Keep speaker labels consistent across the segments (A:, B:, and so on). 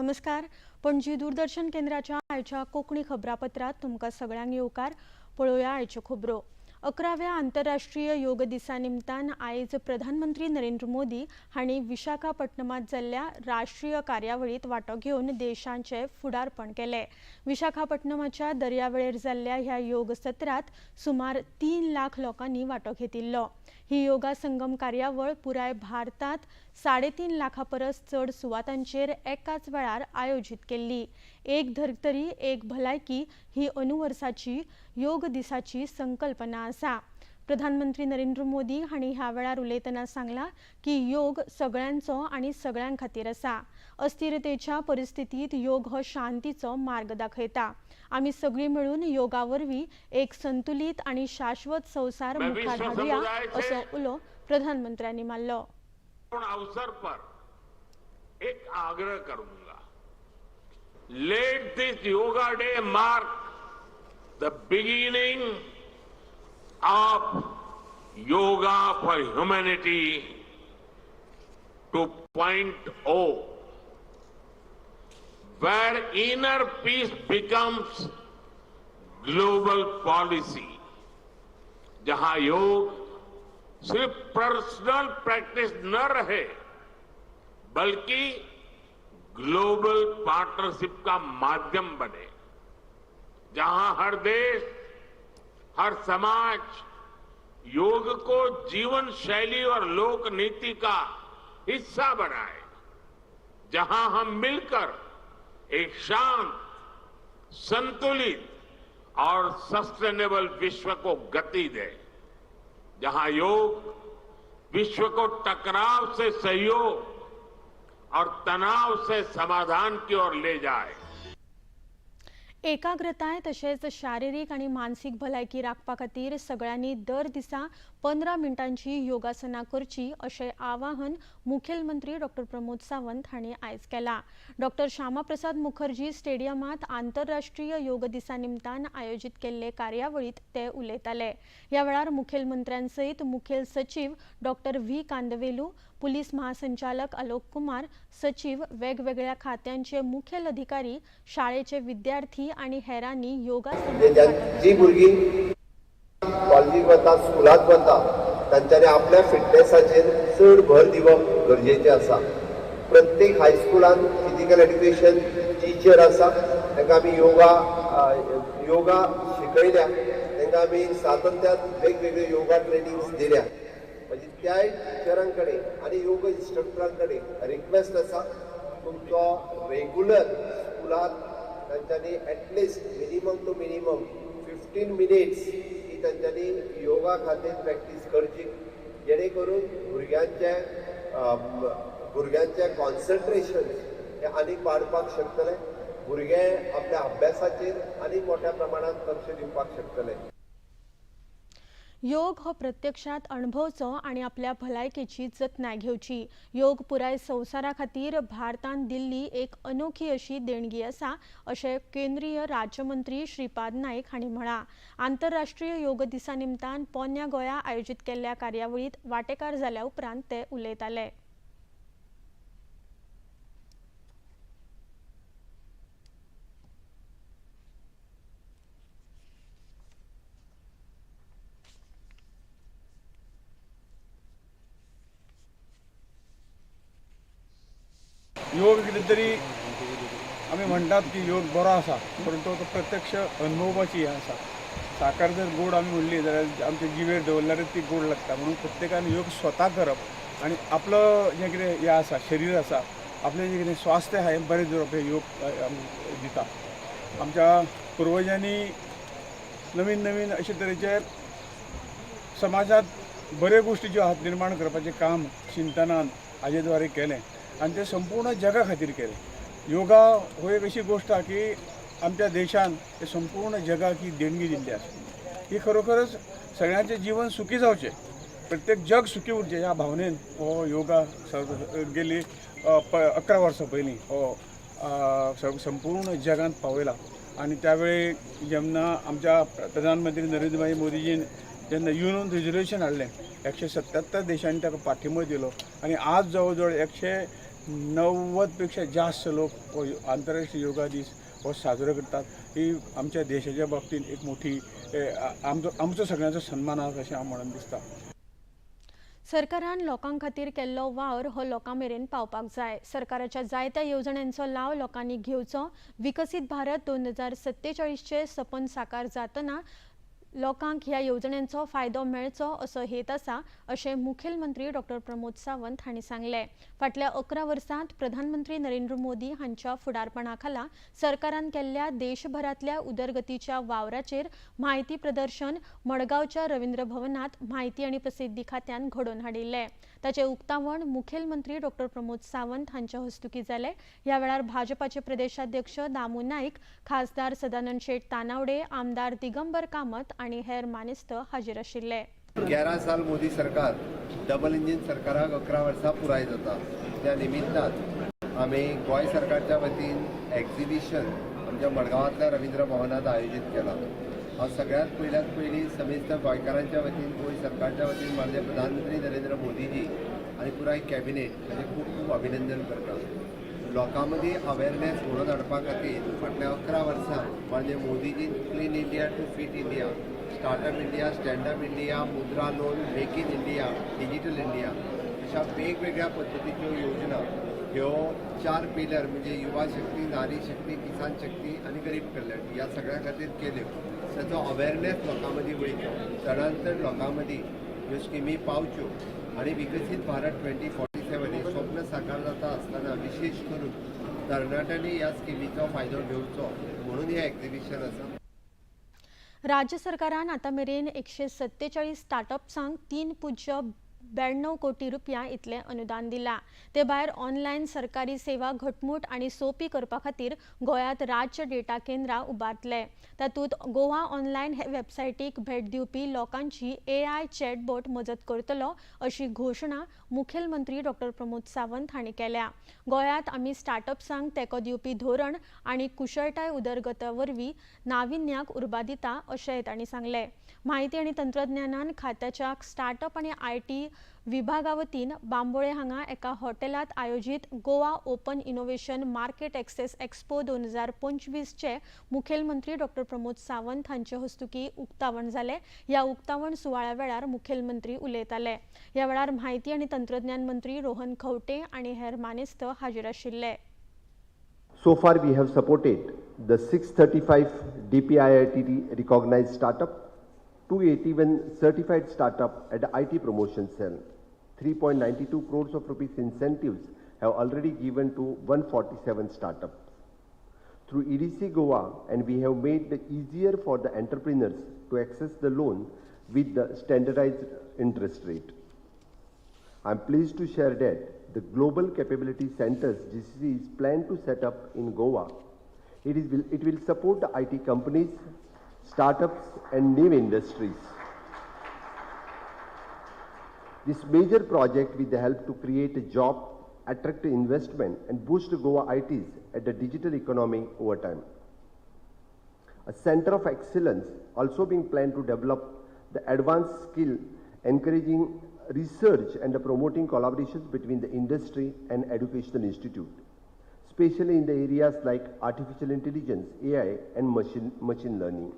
A: नमस्कार, पणजी दूरदर्शन केंद्राच्या आयच्या कोंकणी खबरापत्रांत तुमकां सगळ्यांक येवकार. पळोवया आयच्यो खबरो. 11व्या आंतरराष्ट्रीय योग दिसा निमतान आयज प्रधानमंत्री नरेंद्र मोदी हांणी विशाखापट्टणमांत जाल्ल्या राष्ट्रीय कार्यावळींत वांटो घेवन देशाचें फुडारपण केलें. विशाखापट्टणमाच्या दर्यावेळेर जाल्ल्या ह्या योग सत्रांत सुमार 3 लाख लोकांनी वांटो घेतिल्लो. ही योगा संगम कार्यावळ पुराय भारतांत 3.5 लाखां परस चड सुवातांचेर एकाच वेळार आयोजीत केल्ली. एक धर्तरी एक भलायकी ही अनुवर्साची योग दिसाची संकल्पना आसा. प्रधानमंत्री नरेंद्र मोदी हांणी ह्या वेळार उलयतना सांगलां की योग सगळ्यांचो आनी सगळ्यां खातीर आसा. अस्थिरतेच्या परिस्थितींत योग हो शांतीचो मार्ग दाखयता. आमी सगळीं मेळून योगा वरवीं एक संतुलीत आनी शाश्वत संवसार मुखार हाडुया असो उलो प्रधानमंत्र्यांनी मारलो.
B: अवसर पर एक आग्रह करूंगा, let this yoga day mark the beginning of yoga for humanity 2.0, where inner peace becomes global policy, जहां योग सिर्फ पर्सनल प्रैक्टिस न रहे बल्कि ग्लोबल पार्टनरशिप का माध्यम बने, जहां हर देश हर समाज योग को जीवन शैली और लोक नीति का हिस्सा बनाए, जहां हम मिलकर एक शांत, संतुलित और सस्टेनेबल विश्व को गति दें, जहां योग विश्व को टकराव से सहयोग और तनाव से समाधान की ओर ले जाए.
A: एकाग्रताय तशेंच शारिरीक आनी मानसीक भलायकी राखपा खातीर सगळ्यांनी दर दिसा 15 मिनटांची योगासनां करची अशें आवाहन मुखेलमंत्री डॉक्टर प्रमोद सावंत हांणी आयज केलां. डॉक्टर श्यामाप्रसाद मुखर्जी स्टेडियमांत आंतरराष्ट्रीय योग दिसा निमतान आयोजीत केल्ले कार्यावळींत ते उलयताले. ह्या वेळार मुखेलमंत्र्यां सयत मुखेल सचीव डॉक्टर व्ही कांदवेलू, पुलीस महासंचालक आलोक कुमार, सचीव, वेगवेगळ्या खात्यांचे मुखेल अधिकारी, शाळेचे विद्यार्थी आनी हेरांनी योगासनां.
C: जी भुरगीं कॉलेजीक वता, स्कुलांत वता, तांच्यांनी आपल्या फिटनेसाचेर चड भर दिवप गरजेचें आसा. प्रत्येक हायस्कुलान फिजिकल एड्युकेशन टिचर आसा, तांकां आमी योगा योगा शिकयल्या, तांकां आमी सातत्यान वेगवेगळे योगा ट्रेनिंग्स दिल्या. म्हणजे त्याय टिचरां कडेन आनी योगा इन्स्ट्रक्टरां कडेन रिक्वेस्ट आसा, तुमचो रेगुलर स्कुलांत तांच्यांनी at least minimum to minimum 15 minutes ही तांच्यांनी योगा खातीर प्रॅक्टीस करची, जेणे करून भुरग्यांचें कॉन्सन्ट्रेशन हें आनीक वाडपाक शकतलें, भुरगे आपल्या अभ्यासाचेर आनीक मोठ्या प्रमाणांत लक्ष दिवपाक शकतले.
A: योग हो प्रत्यक्षात अणभवचो आनी आपल्या भलायकेची जतनाय घेवची. योग पुराय संवसारा खातीर भारतान दिल्ली एक अनोखी अशी देणगी आसा अशें केंद्रीय राज्यमंत्री श्रीपाद नायक हांणी म्हळां. आंतरराष्ट्रीय योग दिसा निमतान पोन्न्या गोंया आयोजीत केल्ल्या कार्यावळींत वांटेकार जाल्या उपरांत ते उलयताले.
D: योग कितें तरी आमी म्हणटात की योग बरो आसा, परंतु तो प्रत्यक्ष अनुभवाची हें आसा. साकर जर गोड आमी म्हणली जाल्यार आमच्या जिवेर दवरल्यारच ती गोड लागता. म्हणून प्रत्येकान योग स्वता करप आनी आपलो जें कितें हें आसा, शरीर आसा, आपलें जें कितें स्वास्थ्य आसा हें बरें दवरप हें योग दिता. आमच्या पुर्वजांनी नवीन नवीन अशे तरेचे समाजांत बऱ्यो गोश्टी ज्यो आहात निर्माण करपाचें काम चिंतनान हाजे द्वारे केलें आनी तें संपूर्ण जगा खातीर केलें. योगा हो एक अशी गोश्ट आहा की आमच्या देशान हे संपूर्ण जगाक ही देणगी दिल्ली आसा. ही खरोखरच सगळ्यांचें जीवन सुखी जावचें, प्रत्येक जग सुखी उरचें ह्या भावनेन हो योगा गेली 11 वर्सां पयलीं हो संपूर्ण जगांत पावयला. आनी त्यावेळी जेन्ना आमच्या प्रधानमंत्री नरेंद्रभाई मोदीजीन जेन्ना युनोन रिजोल्युशन हाडलें, 177 देशांनी ताका पाठिंबो दिलो आनी आज जवळ जवळ 90 पेक्षा जास्त लोक हो आंतरराष्ट्रीय योगा दीस हो साजरो करतात. ही आमच्या देशाच्या बाबतींत एक मोठी आमचो आमचो सगळ्यांचो सन्मान आसा अशें हांव म्हणून दिसता.
A: सरकारान लोकां खातीर केल्लो वावर हो लोकां मेरेन पावपाक जाय. सरकाराच्या जायत्या येवजण्यांचो लाव लोकांनी घेवचो. विकसीत भारत 2047चें सपन साकार जातना लोकांक ह्या येवजण्यांचो फायदो मेळचो असो हेत आसा अशें मुखेलमंत्री डॉक्टर प्रमोद सावंत हांणी सांगलें. फाटल्या 11 वर्सांत प्रधानमंत्री नरेंद्र मोदी हांच्या फुडारपणा खाला सरकारान केल्ल्या देशभरांतल्या उदरगतीच्या वावराचेर म्हायती प्रदर्शन मडगांवच्या रवींद्र भवनांत म्हायती आनी प्रसिद्धी खात्यान घडोवन हाडिल्लें. ताचें उक्तावण मुखेलमंत्री डॉक्टर प्रमोद सावंत हांच्या हस्तुकीं जालें. ह्या वेळार भाजपाचे प्रदेशाध्यक्ष दामू नायक, खासदार सदानंद शेट तानावडे, आमदार दिगंबर कामत आनी हेर मानेस्त हाजीर आशिल्ले.
C: 11 साल मोदी सरकार, डबल इंजीन सरकाराक 11 वर्सां पुराय जाता. त्या निमित्तान आमी गोंय सरकारच्या वतीन एक्झिबिशन आमच्या मडगांवांतल्या रवींद्र भवनांत आयोजीत केलां. हांव सगळ्यांत पयल्यात पयलीं समेस्त गोंयकारांच्या वतीन, गोंय सरकारच्या वतीन माननीय प्रधानमंत्री नरेंद्र मोदीजी आनी पुराय कॅबिनेट हाचें खूब खूब अभिनंदन करता. लोकां मदीं अवेरनेस घडोवन हाडपा खातीर फाटल्या 11 वर्सां माननीय मोदीजीन clean India to fit India, startup India, standup India, Mudra loan, make in India, digital India अशा वेगवेगळ्या पद्दतीच्यो योजना ह्यो 4 पिलर म्हणजे युवा शक्ती, नारी शक्ती, किसान शक्ती आनी गरीब कल्याण ह्या सगळ्या खातीर केल्यो. ताचो अवेरनेस लोकां मदीं वयचो, चडांत चड लोकां मदीं ह्यो स्किमी पावच्यो आनी विकसीत भारत 2047 हे स्वप्न साकार जाता आसतना विशेश करून तरणाट्यांनी ह्या स्किमीचो फायदो घेवचो म्हणून हें एक्झिबिशन आसा.
A: राज्य सरकारान आतां मेरेन 147 स्टार्टअप्सांक 3.92 कोटी रुपया इतलें अनुदान दिलां. ते भायर ऑनलायन सरकारी सेवा घटमूट आनी सोंपी करपा खातीर गोंयांत राज्य डेटा केंद्रां उबारतले. तातूंत गोवा ऑनलायन हे वेबसायटीक भेट दिवपी लोकांची AI chatbot मजत करतलो अशी घोशणा मुखेलमंत्री डॉक्टर प्रमोद सावंत हांणी केल्या. गोंयांत आमी स्टार्टअप्सांक तेंको दिवपी धोरण आनी कुशळटाय उदरगता वरवीं नाविन्याक उर्बा दिता अशेंय तांणी सांगलें. म्हायती आनी तंत्रज्ञानान खात्याच्या स्टार्टअप आनी IT विभागा वतीन बांबोळे हांगा एका हॉटेलांत आयोजीत Goa open innovation market access expo 2025चे मुखेलमंत्री डॉक्टर प्रमोद सावंत हांचे हस्तुकीं उक्तावण जालें. ह्या उक्तावण सुवाळ्या वेळार मुखेलमंत्री उलयताले. ह्या वेळार म्हायती आनी तंत्रज्ञान मंत्री रोहन खंवटे आनी हेर मानेस्त हाजीर आशिल्ले.
C: So far we have supported the 635 DPIIT recognized startup, 281 certified startup at the IT promotion cell. 3.92 crores of rupees incentives have already given to 147 startups. Through EDC Goa, and we have made it easier for the entrepreneurs to access the loan with the standardized interest rate. I am pleased to share that the Global Capability Centers GCC is planned to set up in Goa. It will support the IT companies, startups and new industries. This major project will help to create a job, attract investment and boost Goa ITs at the digital economy over time. A center of excellence also being planned to develop the advanced skill, encouraging research and promoting collaborations between the industry and educational institute, especially in the areas like artificial intelligence, AI and machine learning.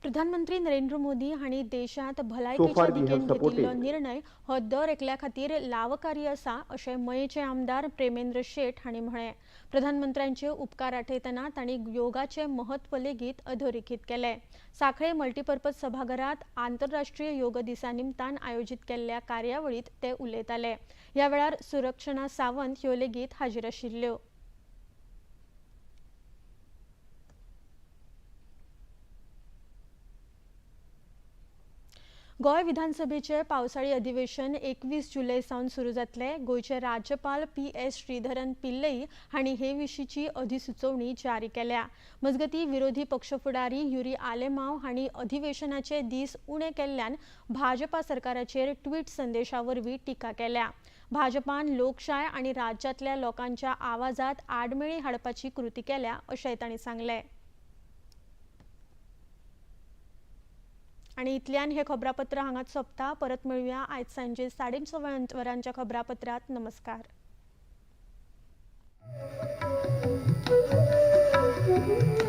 A: प्रधानमंत्री नरेंद्र मोदी हांणी देशांत भलायकेच्या दिकेन घेतिल्लो निर्णय हो दर एकल्या खातीर लावकारी आसा अशें मयेचे आमदार प्रेमेंद्र शेट हांणी म्हळें. प्रधानमंत्र्यांचे उपकार आठयतना तांणी योगाचें म्हत्व लेगीत अधोरेखीत केलें. सांखळे मल्टीपर्पज सभाघरांत आंतरराष्ट्रीय योग दिसा निमतान आयोजीत केल्ल्या कार्यावळींत ते उलयताले. ह्या वेळार सुरक्षणा सावंत ह्यो लेगीत हाजीर आशिल्ल्यो. गोंय विधानसभेचे पावसाळी अधिवेशन 21 जुलय सावन सुरू जातले. गोंयचे राज्यपाल PS Sreedharan Pillai हांणी हे विशींची अधिसुचोवणी जारी केल्या. मजगतीं विरोधी पक्ष फुडारी युरी आलेमाव हांणी अधिवेशनाचे दीस उणे केल्ल्यान भाजपा सरकाराचेर ट्वीट संदेशा वरवीं टिका केल्या. भाजपान लोकशाय आनी राज्यांतल्या लोकांच्या आवाजात आडमेळी हाडपाची कृती केल्या अशेंय तांणी सांगलें. आनी इतल्यान हे खबरापत्र हांगाच सोंपता. परत मेळुया आयज सांजे 6:30 वरांच्या खबरापत्रांत. नमस्कार.
E: Thank you.